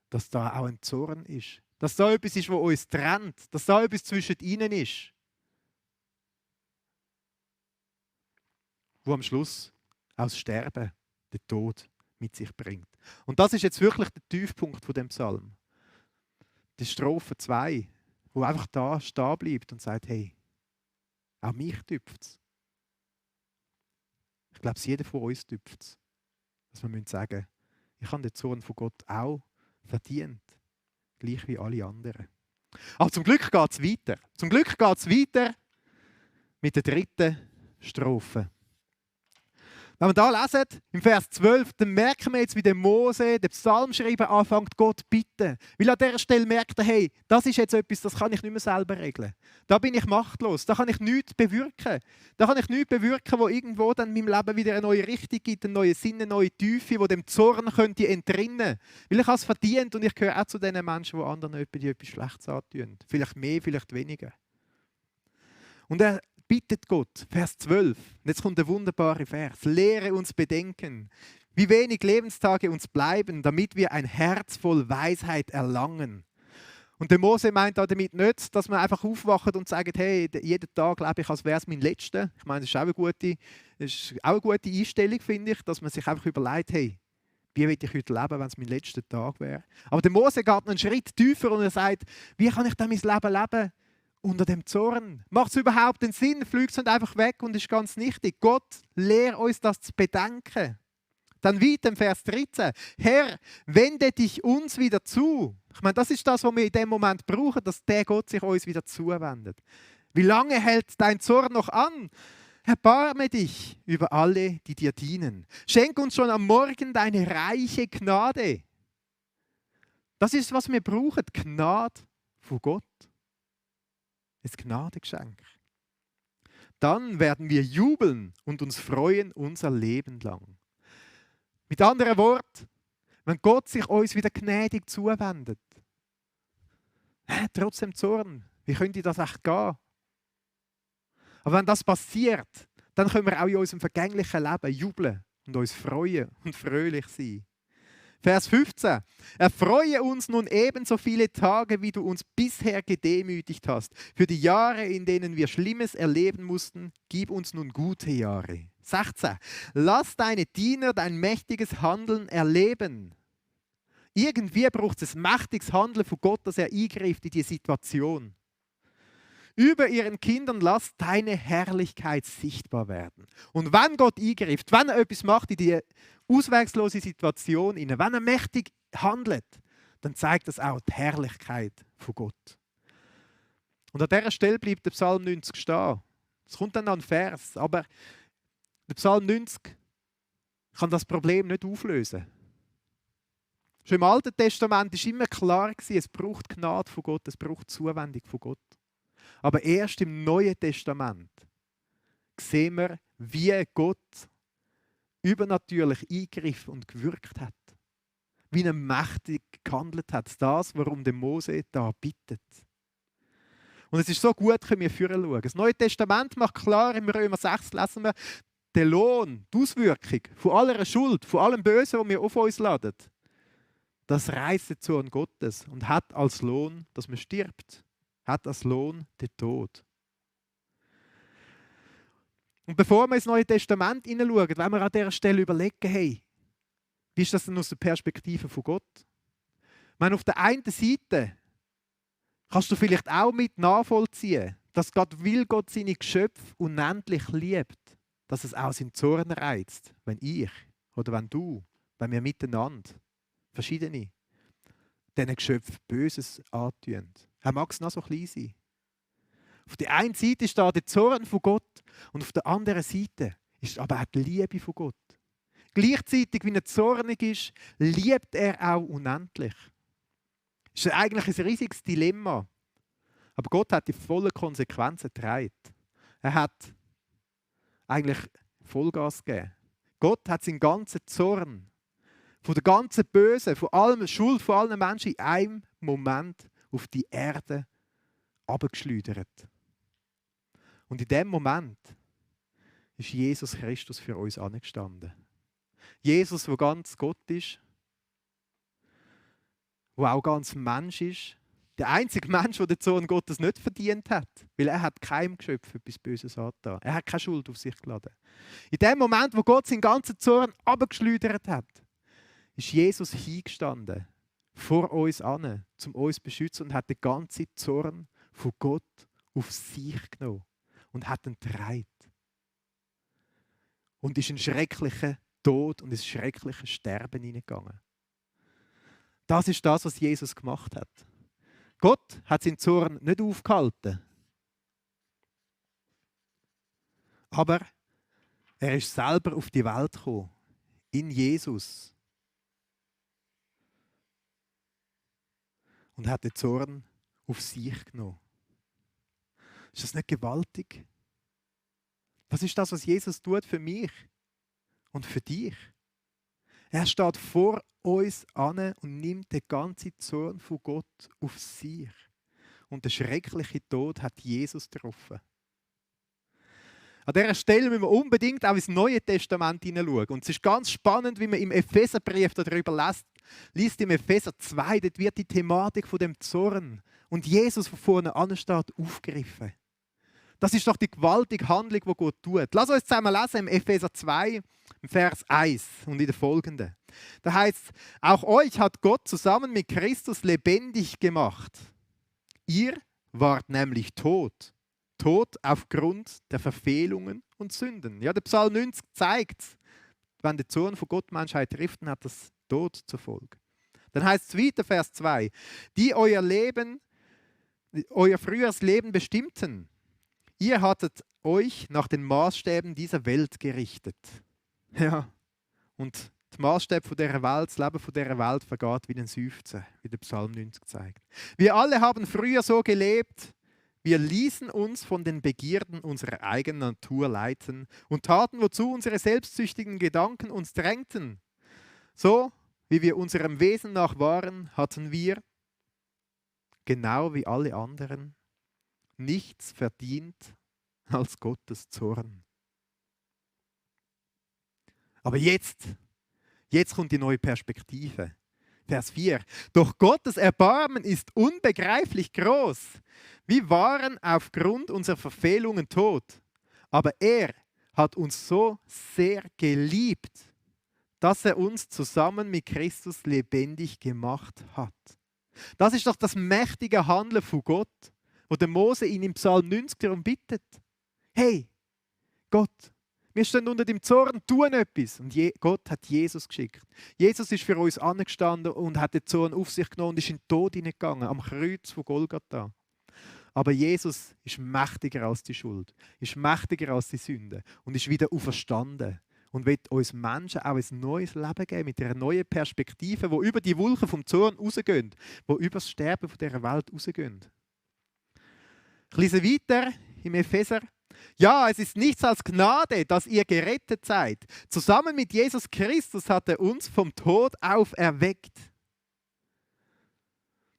dass da auch ein Zorn ist. Dass da etwas ist, was uns trennt. Dass da etwas zwischen ihnen ist. Wo am Schluss auch das Sterben, der Tod mit sich bringt. Und das ist jetzt wirklich der Tiefpunkt von dem Psalm. Die Strophe 2, wo einfach da stehen bleibt und sagt, hey, auch mich tüpft es. Ich glaube, jeder von uns tüpft es. Dass wir sagen müssen, ich habe den Zorn von Gott auch verdient. Gleich wie alle anderen. Aber zum Glück geht es weiter. Zum Glück geht es weiter mit der dritten Strophe. Wenn wir da lesen, im Vers 12, dann merken wir jetzt, wie der Mose, der Psalmschreiber, anfängt, Gott zu bitten. Weil an dieser Stelle merkt er, hey, das ist jetzt etwas, das kann ich nicht mehr selber regeln. Da bin ich machtlos, da kann ich nichts bewirken. Da kann ich nichts bewirken, wo irgendwo dann in meinem Leben wieder eine neue Richtung gibt, einen neuen Sinn, eine neue Tiefe, wo dem Zorn könnte entrinnen. Weil ich habe es verdient und ich gehöre auch zu den Menschen, die anderen etwas Schlechtes antun. Vielleicht mehr, vielleicht weniger. Und er bittet Gott, Vers 12, und jetzt kommt der wunderbare Vers, lehre uns bedenken, wie wenig Lebenstage uns bleiben, damit wir ein Herz voll Weisheit erlangen. Und der Mose meint damit nicht, dass man einfach aufwacht und sagt, hey, jeden Tag lebe ich, als wäre es mein letzter. Ich meine, das ist auch eine gute Einstellung, finde ich, dass man sich einfach überlegt, hey, wie will ich heute leben, wenn es mein letzter Tag wäre. Aber der Mose geht einen Schritt tiefer und er sagt, wie kann ich dann mein Leben leben? Unter dem Zorn. Macht es überhaupt den Sinn? Fliegt es nicht einfach weg und ist ganz nichtig. Gott, lehrt uns das zu bedenken. Dann weiter im Vers 13. Herr, wende dich uns wieder zu. Ich meine, das ist das, was wir in dem Moment brauchen, dass der Gott sich uns wieder zuwendet. Wie lange hält dein Zorn noch an? Erbarme dich über alle, die dir dienen. Schenk uns schon am Morgen deine reiche Gnade. Das ist, was wir brauchen. Gnade von Gott. Ein Gnadengeschenk. Dann werden wir jubeln und uns freuen unser Leben lang. Mit anderen Worten, wenn Gott sich uns wieder gnädig zuwendet, trotzdem Zorn, wie könnte das echt gehen? Aber wenn das passiert, dann können wir auch in unserem vergänglichen Leben jubeln und uns freuen und fröhlich sein. Vers 15. Erfreue uns nun ebenso viele Tage, wie du uns bisher gedemütigt hast. Für die Jahre, in denen wir Schlimmes erleben mussten, gib uns nun gute Jahre. 16. Lass deine Diener dein mächtiges Handeln erleben. Irgendwie braucht es ein mächtiges Handeln von Gott, dass er eingreift in die Situation. Über ihren Kindern lass deine Herrlichkeit sichtbar werden. Und wenn Gott eingreift, wenn er etwas macht in die auswegslose Situation, wenn er mächtig handelt, dann zeigt das auch die Herrlichkeit von Gott. Und an dieser Stelle bleibt der Psalm 90 stehen. Es kommt dann ein Vers, aber der Psalm 90 kann das Problem nicht auflösen. Schon im Alten Testament war immer klar, es braucht Gnade von Gott, es braucht Zuwendung von Gott. Aber erst im Neuen Testament sehen wir, wie Gott übernatürlich eingegriffen und gewirkt hat. Wie er mächtig gehandelt hat. Das, warum der Mose da bittet. Und es ist so gut, können wir führen schauen. Das Neue Testament macht klar, im Römer 6 lesen wir, der Lohn, die Auswirkung von aller Schuld, von allem Bösen, das wir auf uns laden, das reißt den Zorn Gottes und hat als Lohn, dass man stirbt. Hat als Lohn den Tod. Und bevor wir ins Neue Testament hineinschauen, wollen wir an dieser Stelle überlegen, hey, wie ist das denn aus der Perspektive von Gott? Ich meine, auf der einen Seite kannst du vielleicht auch mit nachvollziehen, dass Gott seine Geschöpfe unendlich liebt, dass es auch seinen Zorn reizt, wenn ich oder wenn du, wenn wir miteinander, verschiedene, diesen Geschöpfen Böses antun. Er mag es noch so klein sein. Auf der einen Seite ist da der Zorn von Gott und auf der anderen Seite ist aber auch die Liebe von Gott. Gleichzeitig, wie er zornig ist, liebt er auch unendlich. Das ist eigentlich ein riesiges Dilemma. Aber Gott hat die vollen Konsequenzen getragen. Er hat eigentlich Vollgas gegeben. Gott hat seinen ganzen Zorn von der ganzen Bösen, von allem Schuld von allen Menschen in einem Moment auf die Erde abgeschleudert. Und in dem Moment ist Jesus Christus für uns angestanden. Jesus, der ganz Gott ist, der auch ganz Mensch ist, der einzige Mensch, der den Sohn Gottes nicht verdient hat, weil er hat keinem Geschöpf etwas Böses angetan. Er hat keine Schuld auf sich geladen. In dem Moment, wo Gott seinen ganzen Zorn abgeschleudert hat, ist Jesus hingestanden, vor uns an, um uns zu beschützen und hat den ganzen Zorn von Gott auf sich genommen und hat ihn getragen. Und ist in schrecklichen Tod und ins schreckliche Sterben hineingegangen. Das ist das, was Jesus gemacht hat. Gott hat seinen Zorn nicht aufgehalten. Aber er ist selber auf die Welt gekommen. In Jesus. Und hat den Zorn auf sich genommen. Ist das nicht gewaltig? Das ist das, was Jesus tut für mich und für dich. Er steht vor uns an und nimmt den ganzen Zorn von Gott auf sich. Und der schreckliche Tod hat Jesus getroffen. An dieser Stelle müssen wir unbedingt auch ins Neue Testament hineinschauen. Und es ist ganz spannend, wie man im Epheserbrief darüber liest im Epheser 2, dort wird die Thematik von dem Zorn und Jesus, der vorne ansteht, aufgegriffen. Das ist doch die gewaltige Handlung, die Gott tut. Lass uns zusammen lesen im Epheser 2, im Vers 1 und in den folgenden. Da heißt es, auch euch hat Gott zusammen mit Christus lebendig gemacht. Ihr wart nämlich tot. Tot aufgrund der Verfehlungen und Sünden. Ja, der Psalm 90 zeigt, wenn der Zorn von Gott Menschheit trifft, dann hat das Tod zur Folge. Dann heißt es weiter, Vers 2, die euer früheres Leben bestimmten. Ihr hattet euch nach den Maßstäben dieser Welt gerichtet. Ja, und die Maßstäbe von dieser Welt, das Leben von dieser Welt vergeht wie ein Seufzen, wie der Psalm 90 zeigt. Wir alle haben früher so gelebt, wir ließen uns von den Begierden unserer eigenen Natur leiten und taten, wozu unsere selbstsüchtigen Gedanken uns drängten. So, wie wir unserem Wesen nach waren, hatten wir, genau wie alle anderen, nichts verdient als Gottes Zorn. Aber jetzt kommt die neue Perspektive. Vers 4. Doch Gottes Erbarmen ist unbegreiflich groß. Wir waren aufgrund unserer Verfehlungen tot. Aber er hat uns so sehr geliebt, dass er uns zusammen mit Christus lebendig gemacht hat. Das ist doch das mächtige Handeln von Gott, wo der Mose ihn im Psalm 90 darum bittet. Hey, Gott, wir stehen unter dem Zorn, tun etwas. Und Gott hat Jesus geschickt. Jesus ist für uns angestanden und hat den Zorn auf sich genommen und ist in den Tod hineingegangen, am Kreuz von Golgatha. Aber Jesus ist mächtiger als die Schuld, ist mächtiger als die Sünde und ist wieder auferstanden und will uns Menschen auch ein neues Leben geben, mit einer neuen Perspektive, wo über die Wolken vom Zorn rausgehen, wo über das Sterben von dieser Welt rausgehen. Ich lese weiter im Epheser. Ja, es ist nichts als Gnade, dass ihr gerettet seid. Zusammen mit Jesus Christus hat er uns vom Tod auferweckt.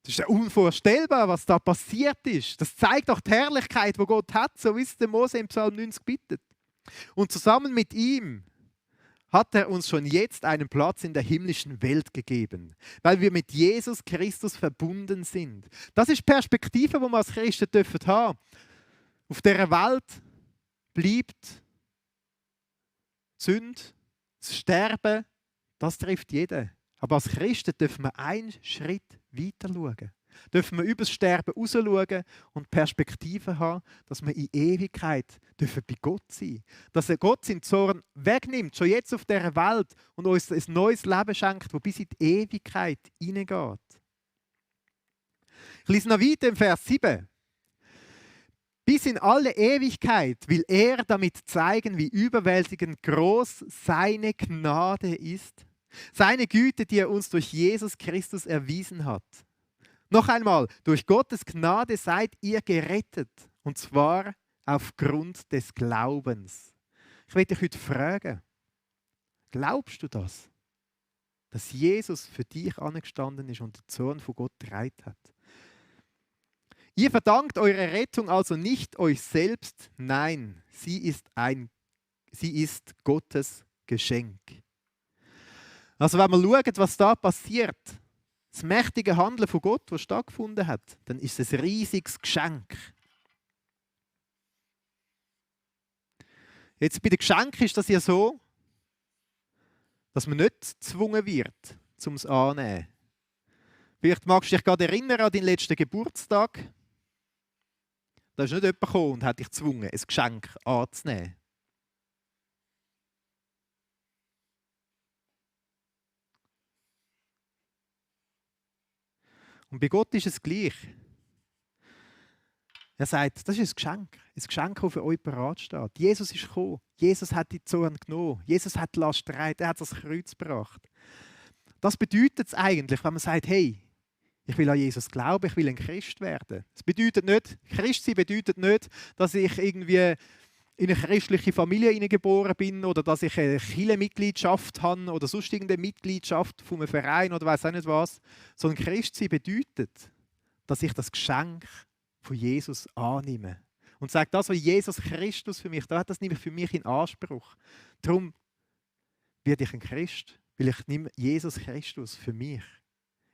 Das ist ja unvorstellbar, was da passiert ist. Das zeigt auch die Herrlichkeit, die Gott hat, so wie es der Mose im Psalm 90 bittet. Und zusammen mit ihm hat er uns schon jetzt einen Platz in der himmlischen Welt gegeben, weil wir mit Jesus Christus verbunden sind. Das ist die Perspektive, die wir als Christen haben dürfen. Auf dieser Welt bleibt Sünde, das Sterben, das trifft jeden. Aber als Christen dürfen wir einen Schritt weiter schauen. Dürfen wir über das Sterben raus schauen und Perspektive haben, dass wir in Ewigkeit dürfen bei Gott sein. Dass er Gott seinen Zorn wegnimmt, schon jetzt auf dieser Welt und uns ein neues Leben schenkt, das bis in die Ewigkeit hineingeht. Ich lese noch weiter im Vers 7. Bis in alle Ewigkeit will er damit zeigen, wie überwältigend groß seine Gnade ist. Seine Güte, die er uns durch Jesus Christus erwiesen hat. Noch einmal, durch Gottes Gnade seid ihr gerettet. Und zwar aufgrund des Glaubens. Ich will dich heute fragen, glaubst du das? Dass Jesus für dich angestanden ist und den Zorn von Gott getragen hat? Ihr verdankt eure Rettung also nicht euch selbst, nein, sie ist Gottes Geschenk. Also wenn wir schauen, was da passiert, das mächtige Handeln von Gott, das stattgefunden hat, dann ist es ein riesiges Geschenk. Jetzt bei den Geschenken ist das ja so, dass man nicht gezwungen wird, um es anzunehmen. Vielleicht magst du dich gerade erinnern an deinen letzten Geburtstag. Da ist nicht jemand gekommen und hat dich gezwungen, ein Geschenk anzunehmen. Und bei Gott ist es gleich. Er sagt, das ist ein Geschenk, das für euch bereit steht. Jesus ist gekommen, Jesus hat die Zorn genommen, Jesus hat die Last getragen, er hat das Kreuz gebracht. Das bedeutet es eigentlich, wenn man sagt, hey, ich will an Jesus glauben, ich will ein Christ werden. Es bedeutet nicht, Christ sein bedeutet nicht, dass ich irgendwie in eine christliche Familie hineingeboren bin oder dass ich eine Kirchenmitgliedschaft habe oder sonst irgendeine Mitgliedschaft von einem Verein oder weiß auch nicht was. Sondern Christ sein bedeutet, dass ich das Geschenk von Jesus annehme. Und sage, das, was Jesus Christus für mich, da hat das nämlich für mich in Anspruch. Darum werde ich ein Christ, weil ich nehme Jesus Christus für mich.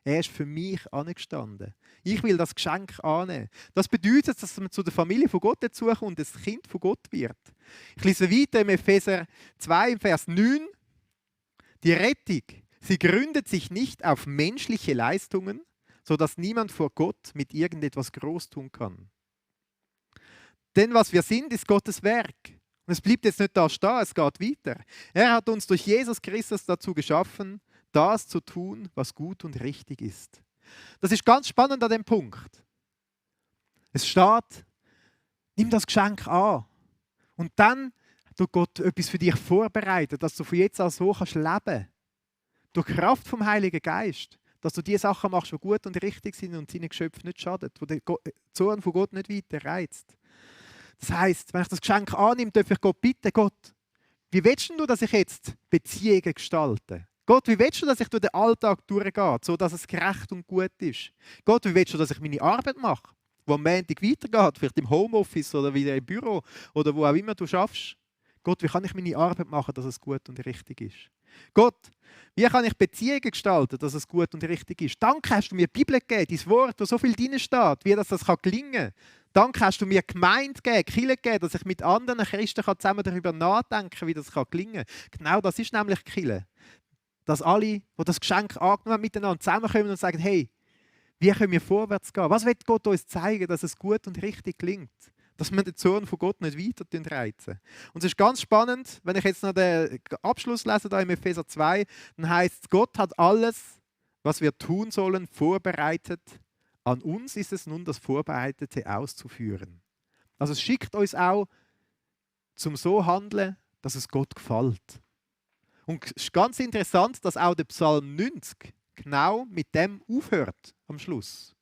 Er ist für mich angestanden. Ich will das Geschenk annehmen. Das bedeutet, dass man zu der Familie von Gott dazukommt und das Kind von Gott wird. Ich lese weiter im Epheser 2, im Vers 9. Die Rettung, sie gründet sich nicht auf menschliche Leistungen, sodass niemand vor Gott mit irgendetwas groß tun kann. Denn was wir sind, ist Gottes Werk. Und es bleibt jetzt nicht da stehen, es geht weiter. Er hat uns durch Jesus Christus dazu geschaffen, das zu tun, was gut und richtig ist. Das ist ganz spannend an dem Punkt. Es steht, nimm das Geschenk an. Und dann tut Gott etwas für dich vorbereiten, dass du von jetzt an so kannst leben. Durch Kraft vom Heiligen Geist. Dass du die Sachen machst, die gut und richtig sind und seinen Geschöpfen nicht schadet, die den Zorn von Gott nicht weiter reizt. Das heisst, wenn ich das Geschenk annehme, darf ich Gott bitten, Gott, wie willst du, dass ich jetzt Beziehungen gestalte? Gott, wie willst du, dass ich durch den Alltag durchgehe, so dass es gerecht und gut ist? Gott, wie willst du, dass ich meine Arbeit mache, die am Montag weitergeht, vielleicht im Homeoffice oder wieder im Büro oder wo auch immer du schaffst? Gott, wie kann ich meine Arbeit machen, dass es gut und richtig ist? Gott, wie kann ich Beziehungen gestalten, dass es gut und richtig ist? Danke hast du mir die Bibel gegeben, dein Wort, wo so viel drin steht, wie das gelingen kann. Danke hast du mir Gemeinde gegeben, Kirche gegeben, dass ich mit anderen Christen zusammen darüber nachdenken kann, wie das gelingen kann. Genau das ist nämlich Kirche. Dass alle, die das Geschenk angenommen haben, miteinander zusammenkommen und sagen, hey, wie können wir vorwärts gehen? Was will Gott uns zeigen, dass es gut und richtig gelingt? Dass wir den Zorn von Gott nicht weiter reizen. Und es ist ganz spannend, wenn ich jetzt noch den Abschluss lese, da im Epheser 2, dann heißt es, Gott hat alles, was wir tun sollen, vorbereitet. An uns ist es nun, das Vorbereitete auszuführen. Also es schickt uns auch zum so handeln, dass es Gott gefällt. Und es ist ganz interessant, dass auch der Psalm 90 genau mit dem aufhört am Schluss.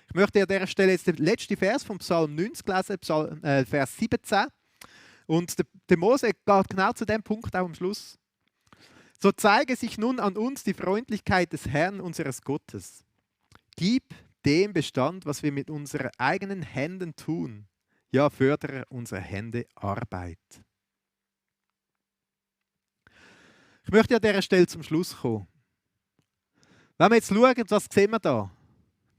Ich Ich möchte an dieser Stelle jetzt den letzten Vers vom Psalm 90 lesen, Vers 17. Und der Mose geht genau zu dem Punkt auch am Schluss. So zeige sich nun an uns die Freundlichkeit des Herrn, unseres Gottes. Gib dem Bestand, was wir mit unseren eigenen Händen tun. Ja, fördere unsere Hände Arbeit. Ich möchte an dieser Stelle zum Schluss kommen. Wenn wir jetzt schauen, was sehen wir da?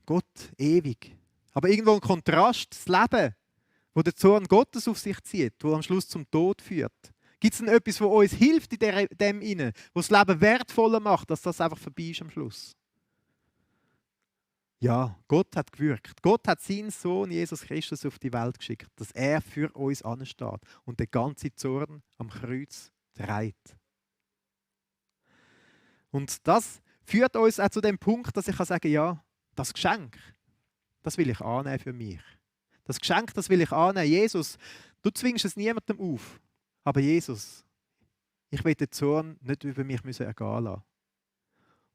Gott, ewig. Aber irgendwo ein Kontrast, das Leben, wo der Zorn Gottes auf sich zieht, wo am Schluss zum Tod führt. Gibt es denn etwas, was uns hilft in dem Innen, was das Leben wertvoller macht, dass das einfach vorbei ist am Schluss? Ja, Gott hat gewirkt. Gott hat seinen Sohn Jesus Christus auf die Welt geschickt, dass er für uns ansteht und den ganzen Zorn am Kreuz trägt. Und das führt uns auch zu dem Punkt, dass ich sagen kann, ja, das Geschenk, das will ich annehmen für mich. Das Geschenk, das will ich annehmen. Jesus, du zwingst es niemandem auf. Aber Jesus, ich will den Zorn nicht über mich ergehen lassen.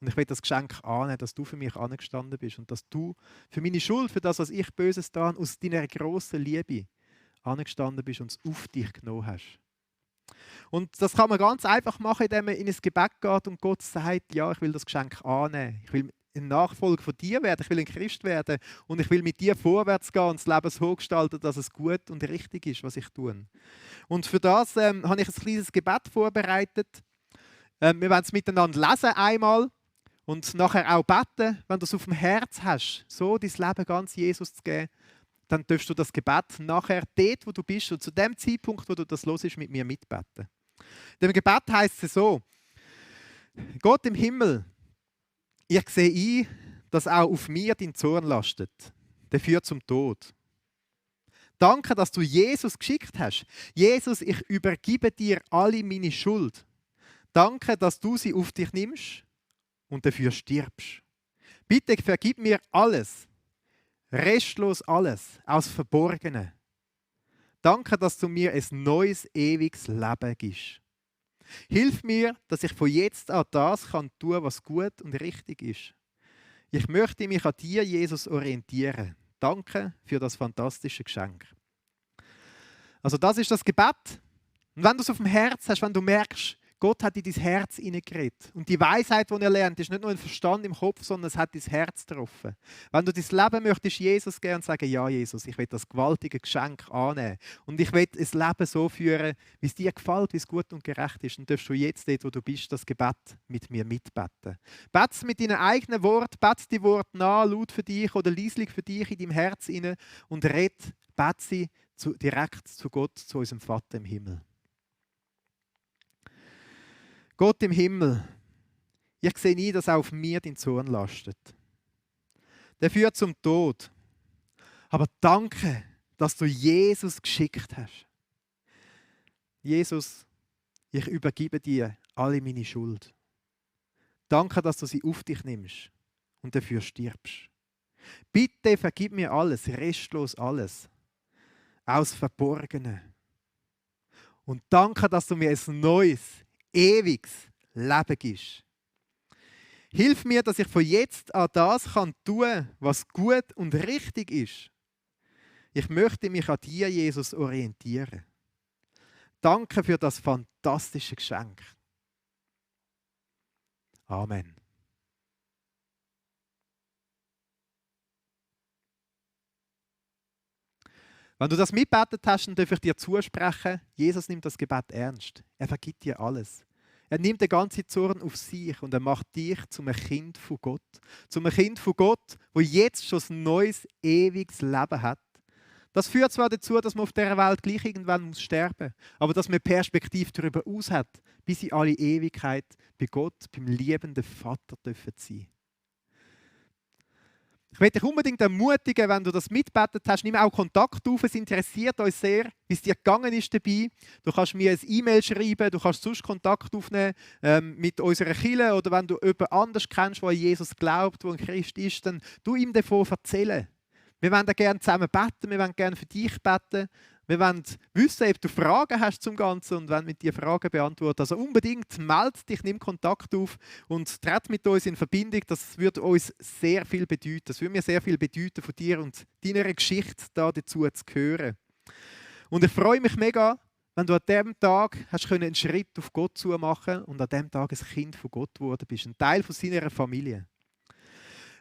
Und ich will das Geschenk annehmen, dass du für mich angestanden bist und dass du für meine Schuld, für das, was ich Böses getan aus deiner grossen Liebe angestanden bist und es auf dich genommen hast. Und das kann man ganz einfach machen, indem man in ein Gebet geht und Gott sagt, ja, ich will das Geschenk annehmen. Ich will ein Nachfolger von dir werden, ich will ein Christ werden und ich will mit dir vorwärts gehen und das Leben so gestalten, dass es gut und richtig ist, was ich tue. Und für das habe ich ein kleines Gebet vorbereitet. Wir werden es miteinander lesen einmal und nachher auch beten, wenn du es auf dem Herz hast, so dein Leben ganz Jesus zu geben, dann darfst du das Gebet nachher dort, wo du bist und zu dem Zeitpunkt, wo du das hörst, mit mir mitbeten. In dem Gebet heisst es so: Gott im Himmel, ich sehe ein, dass auch auf mir dein Zorn lastet. Der führt zum Tod. Danke, dass du Jesus geschickt hast. Jesus, ich übergebe dir alle meine Schuld. Danke, dass du sie auf dich nimmst und dafür stirbst. Bitte vergib mir alles, restlos alles, aus Verborgenen. Danke, dass du mir ein neues, ewiges Leben gibst. Hilf mir, dass ich von jetzt an das tun kann, was gut und richtig ist. Ich möchte mich an dir, Jesus, orientieren. Danke für das fantastische Geschenk. Also das ist das Gebet. Und wenn du es auf dem Herz hast, wenn du merkst, Gott hat in dein Herz hineingeredet. Und die Weisheit, die er lernt, ist nicht nur ein Verstand im Kopf, sondern es hat dein Herz getroffen. Wenn du dein Leben möchtest Jesus geben und sagen, ja Jesus, ich will das gewaltige Geschenk annehmen. Und ich will ein Leben so führen, wie es dir gefällt, wie es gut und gerecht ist. Dann darfst du jetzt dort, wo du bist, das Gebet mit mir mitbeten. Bete es mit deinen eigenen Worten, bete die Worte nach, laut für dich oder leislich für dich in deinem Herz hinein und bete sie direkt zu Gott, zu unserem Vater im Himmel. Gott im Himmel, ich sehe nie, dass auf mir dein Zorn lastet. Der führt zum Tod. Aber danke, dass du Jesus geschickt hast. Jesus, ich übergebe dir alle meine Schuld. Danke, dass du sie auf dich nimmst und dafür stirbst. Bitte vergib mir alles, restlos alles, aus Verborgenen. Und danke, dass du mir ein neues, ewiges Leben gibst. Hilf mir, dass ich von jetzt an das tun kann, was gut und richtig ist. Ich möchte mich an dir, Jesus, orientieren. Danke für das fantastische Geschenk. Amen. Wenn du das mitbetet hast, dann darf ich dir zusprechen, Jesus nimmt das Gebet ernst. Er vergibt dir alles. Er nimmt den ganzen Zorn auf sich und er macht dich zum ein Kind von Gott. Zum ein Kind von Gott, wo jetzt schon ein neues, ewiges Leben hat. Das führt zwar dazu, dass man auf dieser Welt gleich irgendwann sterben muss, aber dass man Perspektive darüber aus hat, bis in alle Ewigkeit bei Gott, beim liebenden Vater dürfen sein. Ich möchte dich unbedingt ermutigen, wenn du das mitbetet hast, nimm auch Kontakt auf. Es interessiert uns sehr, wie es dir gegangen ist dabei. Du kannst mir ein E-Mail schreiben, du kannst sonst Kontakt aufnehmen mit unserer Kirche oder wenn du jemanden anders kennst, der an Jesus glaubt, der ein Christ ist, dann du ihm davon erzählen. Wir wollen gerne zusammen beten, wir wollen gerne für dich beten. Wir wollen wissen, ob du Fragen hast zum Ganzen und wenn mit dir Fragen beantworten. Also unbedingt melde dich, nimm Kontakt auf und tritt mit uns in Verbindung. Das würde uns sehr viel bedeuten. Das würde mir sehr viel bedeuten, von dir und deiner Geschichte da dazu zu hören. Und ich freue mich mega, wenn du an diesem Tag hast einen Schritt auf Gott zu machen und an diesem Tag ein Kind von Gott geworden bist, ein Teil von seiner Familie.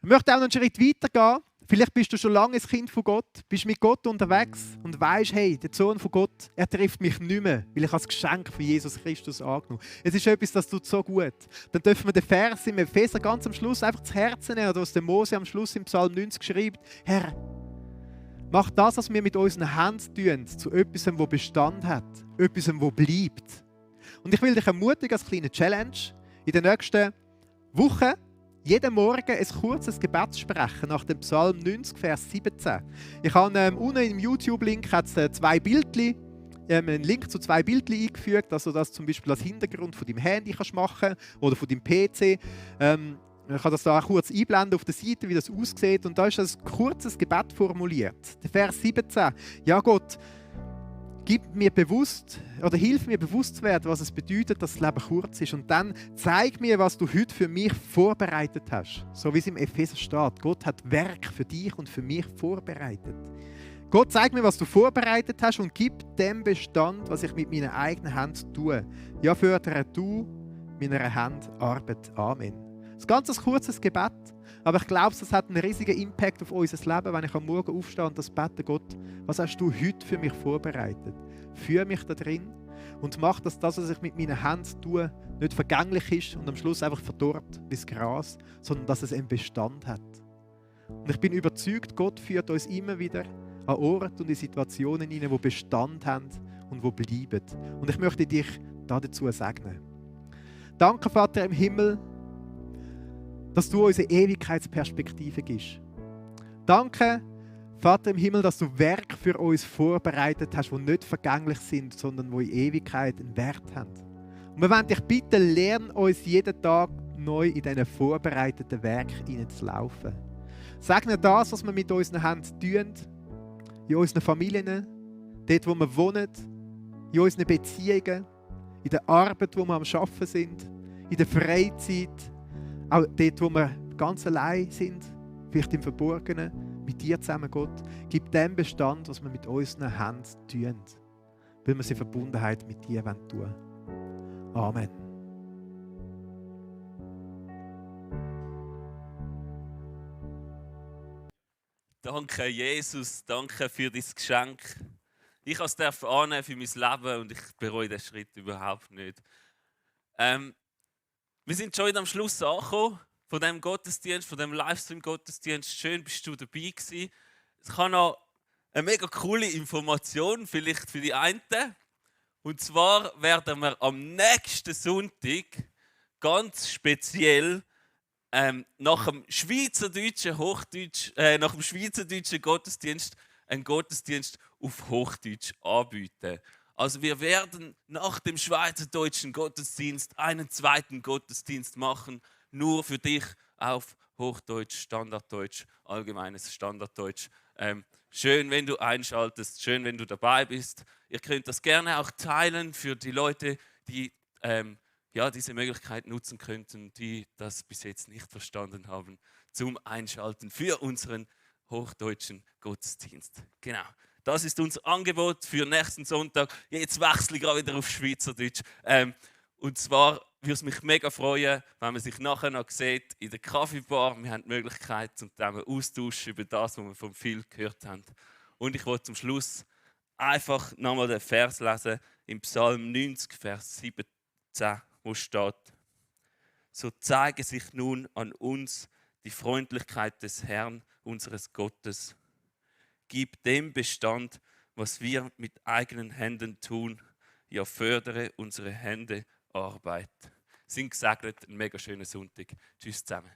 Ich möchte auch noch einen Schritt weitergehen. Vielleicht bist du schon lange ein Kind von Gott, bist mit Gott unterwegs und weißt, hey, der Sohn von Gott, er trifft mich nicht mehr, weil ich als Geschenk von Jesus Christus angenommen habe. Es ist etwas, das tut so gut. Dann dürfen wir den Vers im Epheser ganz am Schluss einfach zu Herzen nehmen, oder was der Mose am Schluss im Psalm 90 schreibt. Herr, mach das, was wir mit unseren Händen tun, zu etwas, das Bestand hat, etwas, das bleibt. Und ich will dich ermutigen, als kleine Challenge, in den nächsten Wochen jeden Morgen ein kurzes Gebet sprechen nach dem Psalm 90, Vers 17. Ich habe unten im YouTube-Link zwei Bildchen, einen Link zu zwei Bildchen eingefügt, dass du das zum Beispiel als Hintergrund von deinem Handy kannst machen oder von deinem PC. Ich kann das da auch kurz einblenden auf der Seite, wie das aussieht. Und da ist ein kurzes Gebet formuliert. Der Vers 17. Ja Gott, gib mir bewusst oder hilf mir bewusst zu werden, was es bedeutet, dass das Leben kurz ist. Und dann zeig mir, was du heute für mich vorbereitet hast. So wie es im Epheser steht. Gott hat Werk für dich und für mich vorbereitet. Gott, zeig mir, was du vorbereitet hast und gib dem Bestand, was ich mit meinen eigenen Händen tue. Ja, fördere du meiner Hand Arbeit. Amen. Das ganz ein kurzes Gebet, aber ich glaube, das hat einen riesigen Impact auf unser Leben, wenn ich am Morgen aufstehe und das bete, Gott, was hast du heute für mich vorbereitet? Führe mich da drin und mach, dass das, was ich mit meinen Händen tue, nicht vergänglich ist und am Schluss einfach verdorrt wie das Gras, sondern dass es einen Bestand hat. Und ich bin überzeugt, Gott führt uns immer wieder an Orte und in Situationen hinein, die Bestand haben und die bleiben. Und ich möchte dich dazu segnen. Danke, Vater im Himmel, dass du uns eine Ewigkeitsperspektive gibst. Danke, Vater im Himmel, dass du Werke für uns vorbereitet hast, die nicht vergänglich sind, sondern die in Ewigkeit einen Wert haben. Und wir wollen dich bitten, lern uns jeden Tag neu in diesen vorbereiteten Werk hineinzulaufen. Segne das, was wir mit unseren Händen tun, in unseren Familien, dort, wo wir wohnen, in unseren Beziehungen, in der Arbeit, wo wir am Arbeiten sind, in der Freizeit, auch dort, wo wir ganz allein sind, vielleicht im Verborgenen, mit dir zusammen, Gott. Gib dem Bestand, was wir mit unseren Händen tun, weil wir sie in Verbundenheit mit dir tun wollen. Amen. Danke, Jesus, danke für dein Geschenk. Ich durfte es annehmen für mein Leben und ich bereue den Schritt überhaupt nicht. Wir sind schon wieder am Schluss angekommen von diesem Gottesdienst, von diesem Livestream-Gottesdienst. Schön, bist du dabei gewesen. Ich habe noch eine mega coole Information, vielleicht für die einen. Und zwar werden wir am nächsten Sonntag ganz speziell nach dem schweizerdeutschen Gottesdienst einen Gottesdienst auf Hochdeutsch anbieten. Also wir werden nach dem schweizerdeutschen Gottesdienst einen zweiten Gottesdienst machen, nur für dich auf Hochdeutsch, Standarddeutsch, allgemeines Standarddeutsch. Schön, wenn du einschaltest, schön, wenn du dabei bist. Ihr könnt das gerne auch teilen für die Leute, die diese Möglichkeit nutzen könnten, die das bis jetzt nicht verstanden haben, zum Einschalten für unseren hochdeutschen Gottesdienst. Genau. Das ist unser Angebot für nächsten Sonntag. Jetzt wechsle ich gerade wieder auf Schweizerdeutsch. Und zwar würde es mich mega freuen, wenn man sich nachher noch sieht in der Kaffeebar. Wir haben die Möglichkeit zum Thema austauschen über das, was wir von viel gehört haben. Und ich wollte zum Schluss einfach nochmal den Vers lesen im Psalm 90, Vers 17, wo steht: So zeige sich nun an uns die Freundlichkeit des Herrn, unseres Gottes. Gib dem Bestand, was wir mit eigenen Händen tun. Ja, fördere unsere Hände Arbeit. Sind gesegnet, einen mega schönen Sonntag. Tschüss zusammen.